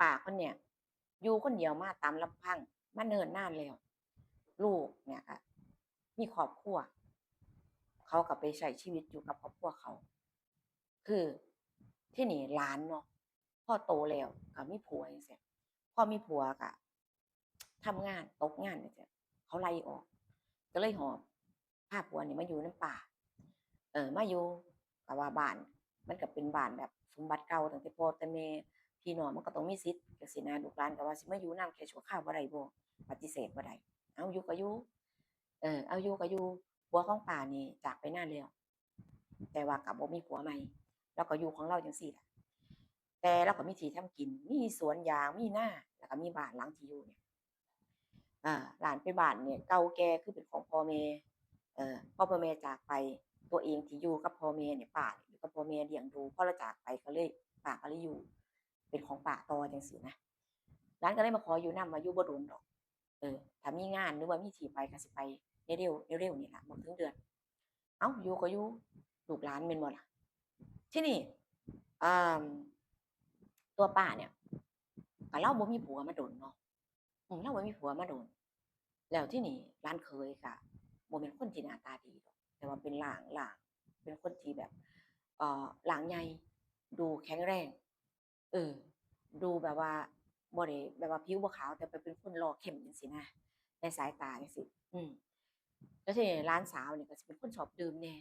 ປ້າຄົນເນີ້ຍຢູ່ຄົນດຽວມາຕາມລຳພັງມາເນີນນານແລ້ວ. ລູກເນີ້ຍກະມີຄອບຄົວ ເຂົາກະໄປໃຊ້ຊີວິດຢູ່ກັບຄອບຄົວເຂົາ. ຄື ທີນີ້ຫຼານເນາະ ພໍໂຕແລ້ວກະມີຜົວຈັ່ງຊີ້ ພໍມີຜົວກະທຳງານ ຕົກງານຈັ່ງຊີ້ ເຂົາໄລ່ອອກ ກະເລີຍຫອບ ພາຜົວນີ້ມາຢູ່ນຳປ້າ ເອີ ມາຢູ່ ກະວ່າບ້ານມັນກະເປັນບ້ານແບບສົມບັດເກົ່າ ຕັ້ງແຕ່ພໍ່ແຕ່ແມ່ ພີ່ນ້ອງມັນກະຕ້ອງມີສິດ ຈັ່ງຊີ້ນະ. ລູກຫຼານກະວ່າຊິມາຢູ່ນຳແຄ່ຊົ່ວຄາວບໍ່ໄດ້ບໍ່ ປະຕິເສດບໍ່ໄດ້. ເອົາຢູ່ກະຢູ່ ເອີ ເອົາຢູ່ກະຢູ່. ຜົວຂອງປ້ານີ້ຈາກໄປນານແລ້ວ ແຕ່ວ່າກະບໍ່ມີຜົວໃໝ່ ລາວກະຢູ່ຂອງລາວຈັ່ງຊີ້ແຫຼະ. ແຕ່ລາວກະມີທີ່ທຳກິນ ມີສວນຢາງ ມີນາ ລະກະມີບ້ານຫຼັງທີ່ຢູ່ນີ້ ອາ ຫຼານໄປບ້ານນີ້ເກົ່າແກ່ ຄືເປັນຂອງພໍ່ແມ່ ເອີ ພໍພໍ່ແມ່ຈາກໄປ ຕົວເອງທີ່ຢູ່ກັບພໍ່ແມ່ນີ້ ປ້າຢູ່ກັບພໍ່ແມ່ລ້ຽງດູ ພໍລາວຈາກໄປກະເລີຍ ປ້າກະເລີຍຢູ່ເປັນຂອງປ້າຕໍ່ຈັ່ງຊີ້ນະ. ຫຼານກະເລີຍມາຂໍຢູ່ນຳວ່າຢູ່ບໍ່ດົນດອກ ເອີ ຖ້າມີງານ ຫຼືວ່າມີທີ່ໄປກະຊິໄປເລັວໆ ເລັວໆນີ້ລະ ບໍ່ເຖິງເດືອນ. ເອົ້າ ຢູ່ກະຢູ່ ລູກຫຼານແມ່ນບໍ່ລະ? ທີນີ້ ອາ ຕົວປ້າເນີ້ຍ ກະລາວບໍ່ມີຜົວມາດົນເນາະ ອືມ ລາວບໍ່ມີຜົວມາດົນ ແລ້ວທີນີ້ຫຼານເຂີຍກະບໍ່ແມ່ນຄົນທີ່ໜ້າຕາດີດອກ ແຕ່ວ່າເປັນລ່າງ ລ່າງ ເປັນຄົນທີ່ແບບ ເອີ ລ່າງໃຫຍ່ ດູແຂງແຮງ ເອີ ດູແບບວ່າບໍ່ໄດ້ແບບວ່າຜິວບໍ່ຂາວ ແຕ່ເປັນຄົນຫຼໍ່ເຂັ້ມຈັ່ງຊີ້ນະ ໃນສາຍຕາຈັ່ງຊີ້ ອືມ. ແລ້ວທີນີ້ຫຼານສາວນີ້ກະຊິເປັນຄົນຊອບດື່ມແດ່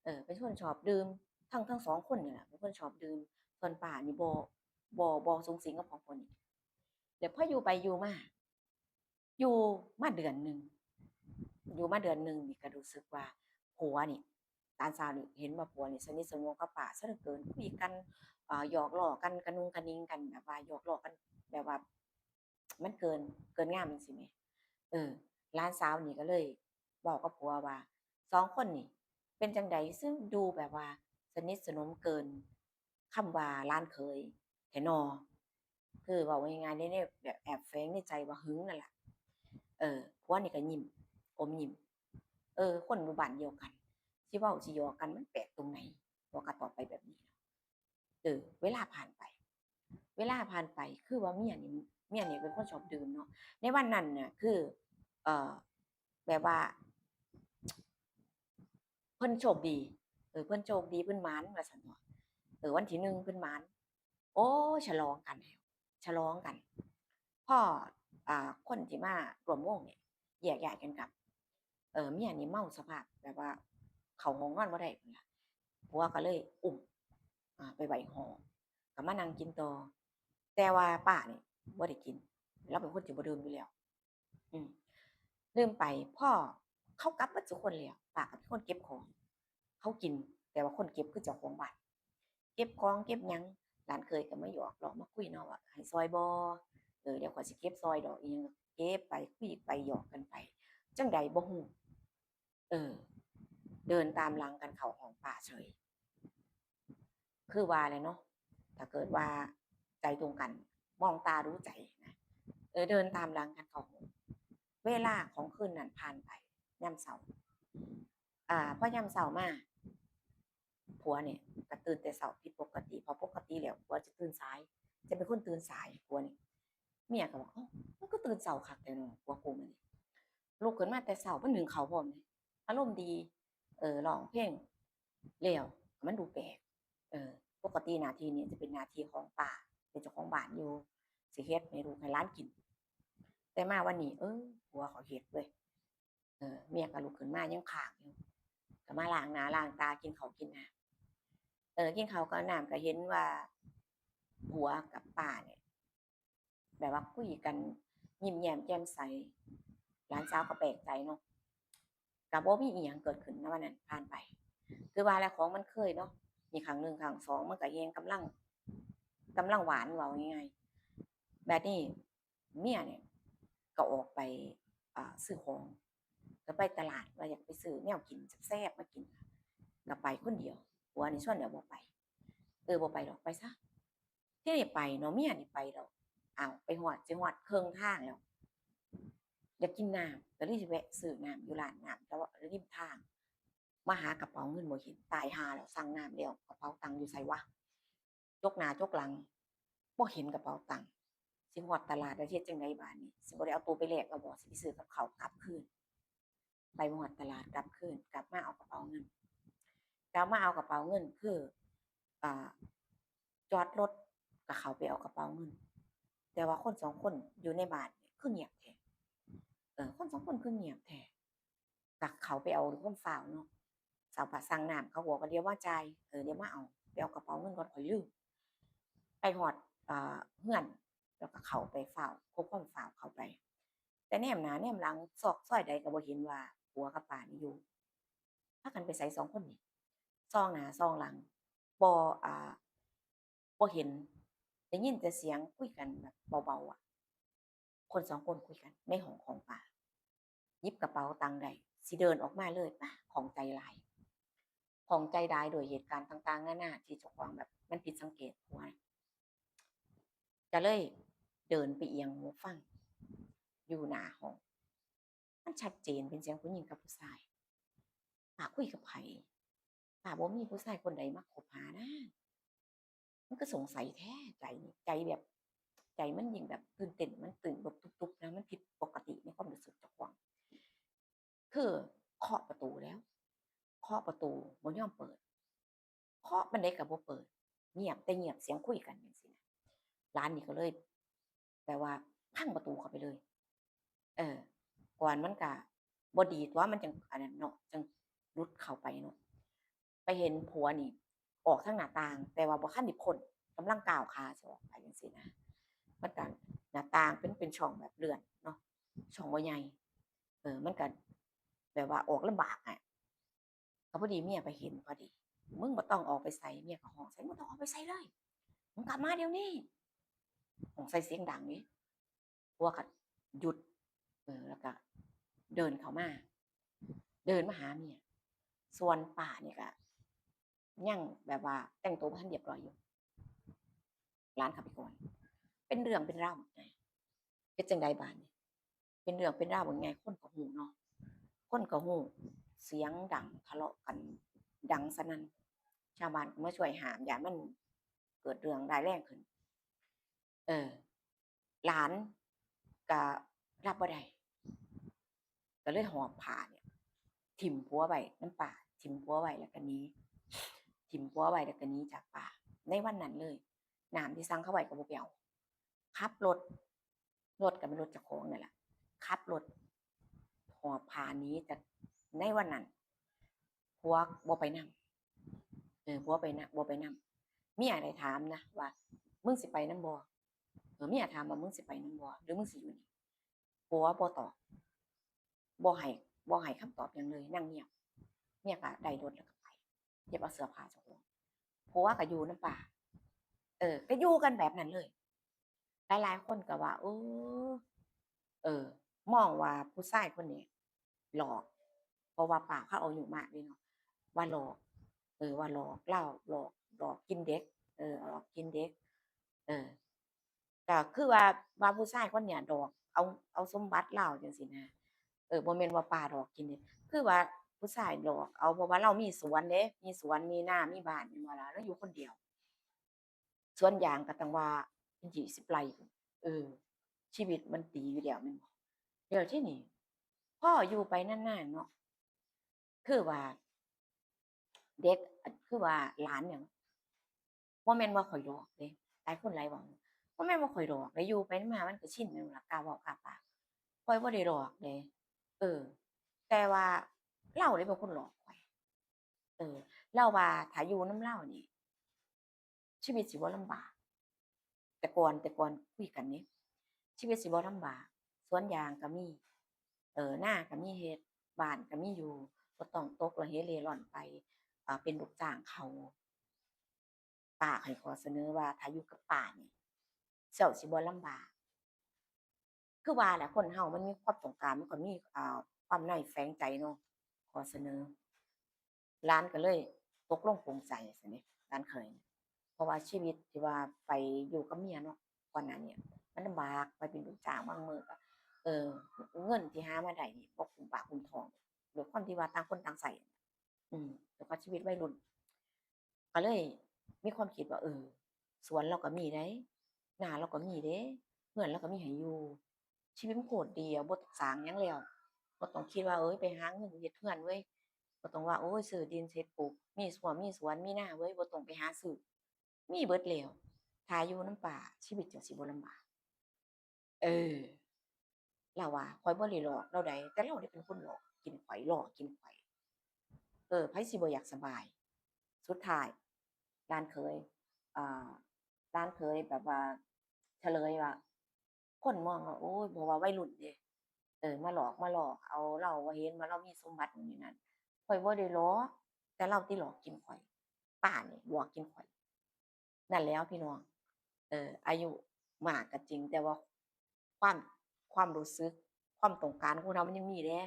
ເອີ ເປັນຄົນຊອບດື່ມ ທັງ ທັງສອງຄົນນີ້ລະເປັນຄົນຊອບດື່ມ ສ່ວນປ້ານີ້ບໍ່ ບໍ່ ບໍ່ສຸງສິງກັບຄອບຄົວນີ້. ແລ້ວພໍຢູ່ໄປຢູ່ມາ ຢູ່ມາເດືອນໜຶ່ງ ຢູ່ມາເດືອນໜຶ່ງນີ້ກະຮູ້ສຶກວ່າຜົວນີ້ ຫຼານສາວນີ້ເຫັນວ່າຜົວນີ້ສະໜິດສະໜົມກັບປ້າຊະເຫຼືອເກີນ ຄຸຍກັນ ອາ ຫຍອກລໍ້ກັນ ກະນຸງກະນິງກັນ ແບບວ່າຫຍອກລໍ້ກັນ ແບບວ່າມັນເກີນ ເກີນງາມຈັ່ງຊີ້ແໝ່. ເອີ ຫຼານສາວນີ້ກະເລີຍເວົ້າກັບຜົວວ່າ ສອງຄົນນີ້ເປັນຈັ່ງໃດ ຄືດູແບບວ່າສະໜິດສະໜົມເກີນ ຄຳວ່າຫຼານເຂີຍແທ້ນໍ ຄືເວົ້າງ່າຍໆ ໃນແບບແອບແຝງໃນໃຈວ່າຫຶງນັ້ນລະ. ເອີ ຜົວນີ້ກະຍິ້ມ ອົມຍິ້ມ ເອີ ຄົນຢູ່ບ້ານດຽວກັນ ຊິເວົ້າຊິຫຍອກກັນ ມັນແປກຕົງໃດ? ຜົວກະຕອບໄປແບບນີ້. ເອີ ເວລາຜ່ານໄປ ເວລາຜ່ານໄປ ຄືວ່າເມຍນີ້ ເມຍນີ້ເປັນຄົນຊອບດື່ມເນາະ ໃນວັນນັ້ນນະ ຄື ເອີ ແບບວ່າ ເພິ່ນໂຊກດີ ເອີ ເພິ່ນໂຊກດີ ເພິ່ນໝານວ່າຊັ້ນເນາະ ເອີ ວັນທີໜຶ່ງເພິ່ນໝານ ໂອ້ ສະຫຼອງກັນ ສະຫຼອງກັນ ພໍ ອາ ຄົນທີ່ມາຮ່ວມວົງນີ້ແຍກຍ້າຍກັນກັບ ເອີ ເມຍນີ້ເມົາສະພາບແບບວ່າເຂົ້າຫ້ອງນອນບໍ່ໄດ້ພຸ້ນລະ ຜົວກະເລີຍອຸ້ມ ອາ ໄປໄວ້ຫ້ອງ ກະມານັ່ງກິນຕໍ່ ແຕ່ວ່າປ້ານີ້ບໍ່ໄດ້ກິນ ລາວເປັນຄົນທີ່ບໍ່ດື່ມຢູ່ແລ້ວ ອືມ ລືມໄປ ພໍເຂົາກັບເບິດສູ່ຄົນແລ້ວ ປ້າກະເປັນຄົນເກັບຂອງ ເຂົາກິນ ແຕ່ວ່າຄົນເກັບຄືເຈົ້າຂອງບ້ານ ເກັບຂອງເກັບຫຍັງ ຫຼານເຂີຍກະມາຫຍອກລໍ້ມາຄຸຍເນາະວ່າ ໃຫ້ຊ່ອຍບໍ່ ເອີ ດຽວຂ້ອຍຊິເກັບຊ່ອຍດອກ ອີ່ຫຍັງ ເກັບໄປ ຄຸຍໄປ ຫຍອກກັນໄປ ຈັ່ງໃດບໍ່ຮູ້ ເອີ ເດີນຕາມຫຼັງກັນເຂົ້າຫ້ອງປ້າເສີຍ ຄືວ່າແຫຼະເນາະ ຖ້າເກີດວ່າໃຈຕົງກັນ ມອງຕາດູໃຈນະ ເອີ ເດີນຕາມຫຼັງກັນເຂົ້າຫ້ອງ. ເວລາຂອງຄືນນັ້ນຜ່ານໄປ ຍາມເຊົ້າ ອາ ພໍຍາມເຊົ້າມາ ຜົວນີ້ກະຕື່ນແຕ່ເຊົ້າຜິດປົກກະຕິ ເພາະປົກກະຕິແລ້ວຜົວຈະຕື່ນສາຍ ຈະເປັນຄົນຕື່ນສາຍ ຜົວນີ້. ເມຍກະວ່າ ເອົ້າ ມັນຄືຕື່ນເຊົ້າຄັກແທ້ເນາະ ຜົວກູມັນນີ້ ລຸກຂຶ້ນມາແຕ່ເຊົ້າ ມັນໜຶ້ງເຂົ້າພ້ອມເດ ອາລົມດີ ເອີ ຮ້ອງເພງ ແລ້ວມັນດູແປກ ເອີ ປົກກະຕິໜ້າທີ່ນີ້ຈະເປັນໜ້າທີ່ຂອງປ້າ ເປັນເຈົ້າຂອງບ້ານຢູ່ ຊິເຮັດໃຫ້ລູກໃຫ້ຫຼານກິນ ແຕ່ມາວັນນີ້ ເອີ ຜົວເຂົາເຮັດເວີຍ ເອີ ເມຍກະລຸກຂຶ້ນມາຍັງຄ້າງຢູ່ ກະມາລ້າງໜ້າລ້າງຕາ ກິນເຂົ້າກິນນ້ຳ ເອີ ກິນເຂົ້າກັບນ້ຳ ກະເຫັນວ່າຜົວກັບປ້ານີ້ ແບບວ່າຄຸຍກັນຍິ້ມແຍ້ມແຈ່ມໃສ ຫຼານສາວກະແປກໃຈເນາະ ກະບໍ່ມີອີ່ຫຍັງເກີດຂຶ້ນນະ ວັນນັ້ນຜ່ານໄປ ຄືວ່າແຫຼະ ຂອງມັນເຄີຍເນາະ ມີຄັ້ງໜຶ່ງຄັ້ງສອງ ມັນກະແຮງກຳລັງ ກຳລັງຫວານ ເວົ້າງ່າຍໆ. ບາດນີ້ເມຍນີ້ກະອອກໄປ ອາ ຊື້ຂອງ ກະໄປຕະຫຼາດ ວ່າຢາກໄປຊື້ແນວກິນແຊບໆມາກິນ ກະໄປຄົນດຽວ ຜົວນີ້ຊວນແລ້ວບໍ່ໄປ ເອີ ບໍ່ໄປດອກ ໄປຊະ ທີນີ້ໄປເນາະ ເມຍນີ້ໄປແລ້ວ ອ້າວ ໄປຮອດ ຊິຮອດເຄິ່ງທາງແລ້ວ ຢາກກິນນ້ຳ ກະເລີຍຊິແວະຊື້ນ້ຳຢູ່ຮ້ານນ້ຳ ແຕ່ວ່າລິມທາງ ມາຫາກະເປົາເງິນບໍ່ເຫັນ ຕາຍຫ່າແລ້ວ ສັ່ງນ້ຳແລ້ວ ກະເປົາຕັງຢູ່ໃສວະ ຈົກໜ້າຈົກຫຼັງ ບໍ່ເຫັນກະເປົາຕັງ ຊິຮອດຕະຫຼາດແລ້ວຊິເຮັດຈັ່ງໃດບາດນີ້? ຊິບໍ່ໄດ້ເອົາໂຕໄປແລກແລ້ວບໍ່? ຊິໄປຊື້ກັບເຂົ້າກັບຄືນ. ໄປຮອດຕະຫຼາດກັບຄືນ, ກັບມາເອົາກະເປົາເງິນ, ກັບມາເອົາກະເປົາເງິນ ຄື ອ່າ ຈອດລົດກະເຂົ້າໄປເອົາກະເປົາເງິນ. ແຕ່ວ່າຄົນສອງຄົນຢູ່ໃນບ້ານນີ້ຄືງຽບແທ້. ເອີ ຄົນສອງຄົນຄືງຽບແທ້. ກະເຂົ້າໄປເອົາດ້ວຍຄວາມຟ້າວເນາະ. ສາວພະສັ່ງນ້ຳ ເຂົາບອກວ່າ ດຽວມາຈ່າຍ, ເອີ ດຽວມາເອົາ, ໄປເອົາກະເປົາເງິນກ່ອນ ຂ້ອຍລືມ. ໄປຮອດ ເອີ ເຮືອນ ແລ້ວກະເຂົ້າໄປຟ້າວ, ໂຄຄວາມຟ້າວເຂົ້າໄປ. ແຕ່ແນມໜ້າແນມຫຼັງ ຊອກຊອຍໃດກະບໍ່ເຫັນວ່າຜົວກັບປ້ານີ້ຢູ່. ພາກັນໄປໃສສອງຄົນນີ້? ສ່ອງໜ້າສ່ອງຫຼັງ ບໍ່ ອ່າ ບໍ່ເຫັນ. ໄດ້ຍິນແຕ່ສຽງຄຸຍກັນແບບເບົາໆ ອະ. ຄົນສອງຄົນຄຸຍກັນໃນຫ້ອງຂອງປ້າ. ຫຍິບກະເປົາຕັງໄດ້ ຊິເດີນອອກມາເລີຍ. ປາ ຂ້ອງໃຈຫຼາຍ, ຂ້ອງໃຈຫຼາຍດ້ວຍເຫດການຕ່າງໆນານາທີ່ເຈົ້າຂອງແບບມັນຜິດສັງເກດ. ກະເລີຍເດີນໄປອຽງຫູຟັງຢູ່ໜ້າຫ້ອງ. ມັນຊັດເຈນເປັນສຽງຜູ້ຍິງກັບຜູ້ຊາຍ. ປ້າຄຸຍກັບໃຜ? ປ້າບໍ່ມີຜູ້ຊາຍຄົນໃດມາຄົບຫານາ. ມັນກະສົງໄສແທ້ໃຈນີ້, ໃຈແບບ ໃຈມັນຍິ່ງແບບຕື່ນເຕັ້ນ, ມັນຕື່ນເບີບຕຸບໆນະ, ມັນຜິດປົກກະຕິໃນຄວາມຮູ້ສຶກເຈົ້າຂອງ. ຄືເຄາະປະຕູແລ້ວ, ເຄາະປະຕູບໍ່ຍອມເປີດ, ເຄາະປານໃດກະບໍ່ເປີດ, ງຽບແຕ່ງຽບ ສຽງຄຸຍກັນຈັ່ງຊີ້ນະ. ຫຼານນີ້ກະເລີຍແບບວ່າພັງປະຕູເຂົ້າໄປເລີຍ. ເອີ ກ່ອນມັນກະບໍ່ດີຕົວະ, ມັນຈັ່ງອັນນັ້ນເນາະ, ຈັ່ງຫຼຸດເຂົ້າໄປເນາະ. ໄປເຫັນຜົວນີ້ອອກທາງໜ້າຕ່າງ, ແຕ່ວ່າບໍ່ທັນໄດ້ພົ້ນ, ກຳລັງກ້າວຂາຊິອອກໄປຈັ່ງຊີ້ນະ. ມັນກະ ໜ້າຕ່າງເປັນ ເປັນຊ່ອງແບບເລື່ອນເນາະ, ຊ່ອງບໍ່ໃຫຍ່. ເອີ ມັນກະແບບວ່າອອກລຳບາກອະ. ກະພໍດີເມຍໄປເຫັນພໍດີ. ມຶງບໍ່ຕ້ອງອອກໄປໃສ. ເມຍກະຮ້ອງໃສ່, ມຶງບໍ່ຕ້ອງອອກໄປໃສເລີຍ, ມຶງກັບມາດຽວນີ້. ຮ້ອງໃສ່ສຽງດັງເດ້. ຜົວກະຢຸດ, ເອີ ແລ້ວກະເດີນເຂົ້າມາ, ເດີນມາຫາເມຍ. ສ່ວນປ້ານີ້ກະຍັງແບບວ່າແຕ່ງໂຕບໍ່ທັນຮຽບຮ້ອຍຢູ່. ຫຼານເຂົ້າໄປກ່ອນ. ເປັນເລື່ອງເປັນລາວ. ເຮັດຈັ່ງໃດບາດນີ້? ເປັນເລື່ອງເປັນລາວວ່າໄງ, ຄົນກະຮູ້ເນາະ, ຄົນກະຮູ້. ສຽງດັງ, ທະເລາະກັນດັງສະນັ້ນ. ຊາວບ້ານກະມາຊ່ວຍຫ້າມ, ຢ້ານມັນເກີດເລື່ອງຮ້າຍແຮງຂຶ້ນ. ເອີ ຫຼານກະຮັບບໍ່ໄດ້, ກະເລີຍຫອບຜ້ານີ້ ຖິ້ມຜົວໄວ້ນຳປ້າ, ຖິ້ມຜົວໄວ້ແລ້ວກະໜີ, ຖິ້ມຜົວໄວ້ແລ້ວກະໜີຈາກປ້າໃນວັນນັ້ນເລີຍ. ນ້ຳທີ່ສັ່ງເຂົາໄວ້ກະບໍ່ໄປເອົາ, ຂັບລົດ, ລົດກະແມ່ນລົດເຈົ້າຂອງນັ້ນລະ, ຂັບລົດຫອບຜ້າໜີຈາກໃນວັນນັ້ນ. ຜົວບໍ່ໄປນຳ. ເອີ ຜົວໄປນະ ບໍ່ໄປນຳ. ເມຍໄດ້ຖາມນະວ່າ ມຶງຊິໄປນຳບໍ່? ເອີ ເມຍຖາມວ່າ ມຶງຊິໄປນຳບໍ່ ຫຼື ມຶງຊິຢູ່ນີ້? ຜົວບໍ່ຕອບ, ບໍ່ໃຫ້ ບໍ່ໃຫ້ຄຳຕອບຫຍັງເລີຍ, ນັ່ງງຽບ. ເມຍກະໄດ້ລົດແລ້ວກະໄປ, ເກັບເອົາເສື້ອຜ້າເຈົ້າຂອງ. ຜົວກະຢູ່ນຳປ້າ. ເອີ ກະຢູ່ກັນແບບນັ້ນເລີຍ. ຫຼາຍໆຄົນກະວ່າ ເອີ ເອີ ມອງວ່າຜູ້ຊາຍຄົນນີ້ຫຼອກ, ເພາະວ່າປ້າເຂົາອາຍຸມາກເດ້ເນາະ, ວ່າຫຼອກ, ເອີ ວ່າຫຼອກລາວ, ຫຼອກ, ຫຼອກກິນເດັກ, ເອີ ຫຼອກກິນເດັກ. ເອີ ກະຄືວ່າ ວ່າຜູ້ຊາຍຄົນເນີ້ຍຫຼອກເອົາ ເອົາສົມບັດລາວຈັ່ງຊີ້ນະ. ເອີ ບໍ່ແມ່ນວ່າປ້າຫຼອກກິນເດ້, ຄືວ່າຜູ້ຊາຍຫຼອກເອົາ, ເພາະວ່າລາວມີສວນເດ້, ມີສວນ ມີນາ ມີບ້ານ ແມ່ນບໍ່ລະ? ລາວຢູ່ຄົນດຽວ. ສວນຢາງກະຕັ້ງວ່າເປັນຊາວໄຮ່, ເອີ ຊີວິດມັນດີຢູ່ແລ້ວແມ່ນບໍ່? ແລ້ວທີນີ້ ພໍຢູ່ໄປນານໆເນາະ, ຄືວ່າເດັກ ຄືວ່າຫຼານຫຍັງ, ບໍ່ແມ່ນວ່າຂ້ອຍຫຼອກເດ້. ຫຼາຍຄົນຫຼາຍເວົ້າ, ບໍ່ແມ່ນວ່າຂ້ອຍຫຼອກເດ້, ຢູ່ໄປນຳມາມັນກະຊິນແມ່ນບໍ່ລະ, ກ້າເວົ້າກ້າປາກ. ຂ້ອຍບໍ່ໄດ້ຫຼອກເດ້, ເອີ ແຕ່ວ່າລາວເດ້ເປັນຄົນຫຼອກຂ້ອຍ. ເອີ ລາວວ່າຖ້າຢູ່ນຳລາວນີ້ ຊີວິດຊິບໍ່ລຳບາກ. ແຕ່ກ່ອນ ແຕ່ກ່ອນຄຸຍກັນເດ້, ຊີວິດຊິບໍ່ລຳບາກ, ສວນຢາງກະມີ, ເອີ ນາກະມີເຮັດ, ບ້ານກະມີຢູ່, ບໍ່ຕ້ອງຕົກລະເຫເລ່ລ່ອນໄປ ເປັນລູກຈ້າງເຂົາ. ປ້າໃຫ້ຂໍ້ສະເໜີວ່າ ຖ້າຢູ່ກັບປ້ານີ້ ເຈົ້າຊິບໍ່ລຳບາກ. ຄືວ່າແຫຼະ ຄົນເຮົາມັນມີຄວາມຕ້ອງການ, ມັນກະມີ ເອີ ຄວາມໃນແຝງໃຈເນາະ, ຂໍ້ສະເໜີ. ຫຼານກະເລີຍຕົກລົງປົງໃຈຊັ້ນເດ ຫຼານເຂີຍ, ເພາະວ່າຊີວິດທີ່ວ່າໄປຢູ່ກັບເມຍເນາະ ກ່ອນໜ້ານີ້ມັນລຳບາກ, ໄປເປັນລູກຈ້າງບາງມື້ກະ ເອີ ເງິນທີ່ຫາມາໄດ້ນີ້ບໍ່ກຸ້ມປາກກຸ້ມທ້ອງ ດ້ວຍຄວາມທີ່ວ່າຕ່າງຄົນຕ່າງໃຊ້ ອືມ ແລ້ວກະຊີວິດໄວລຸ້ນ ກະເລີຍມີຄວາມຄິດວ່າ ເອີ ສວນລາວກະມີໃດ໋ ນາລາວກະມີເດ້ พื่อนแล้วก็มีให้อยู่ ชีวิตมันโคตรดีอะ บ่ต้องสร้างหยังแล้ว บ่ต้องคิดว่า เอ้ย ไปหาเงินเฮ็ดเฮือนเว้ย บ่ต้องว่า โอ้ย ซื้อดินเฮ็ดปลูก มีสวน มีสวน มีนาเว้ย บ่ต้องไปหาซื้อ มีเบิดแล้ว ถ้าอยู่นำป้า ชีวิตเจ้าสิบ่ลำบาก เออ ลาวว่า ข้อยบ่ได้หลอกลาวใด แต่ลาวนี่เป็นคนหลอกกินข้อย หลอกกินข้อย เออ ไผสิบ่อยากสบาย สุดท้าย หลานเขย อ่า หลานเขยแบบว่าเฉลยว่า คนมองว่า โอ้ย เพราะว่าวัยรุ่นเด้ เออ มาหลอกมาหลอกเอาลาว ว่าเห็นว่าลาวมีสมบัตินี่นั่น ข้อยบ่ได้หลอก แต่ลาวติหลอกกินข้อย ป้านี่หลอกกินข้อย นั่นแหล้วพี่น้อง เออ อายุมากก็จริง แต่ว่าความ ความรู้สึก ความต้องการของคนเรามันยังมีเด้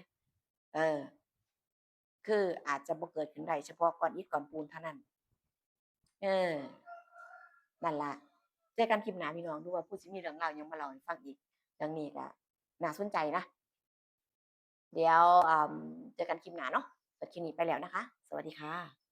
เออ คืออาจจะบ่เกิดขึ้นได้เฉพาะก้อนอิฐก้อนปูนเท่านั้น เออ นั่นล่ะ เจอกันคลิปหน้าพี่น้อง ดูว่าผู้สิมีเรื่องราวหยังมาเล่าให้ฟังอีก เรื่องนี้ก็น่าสนใจนะ เดี๋ยว เอ่อ เจอกันคลิปหน้าเนาะ สำหรับคลิปนี้ไปแล้วนะคะ สวัสดีค่ะ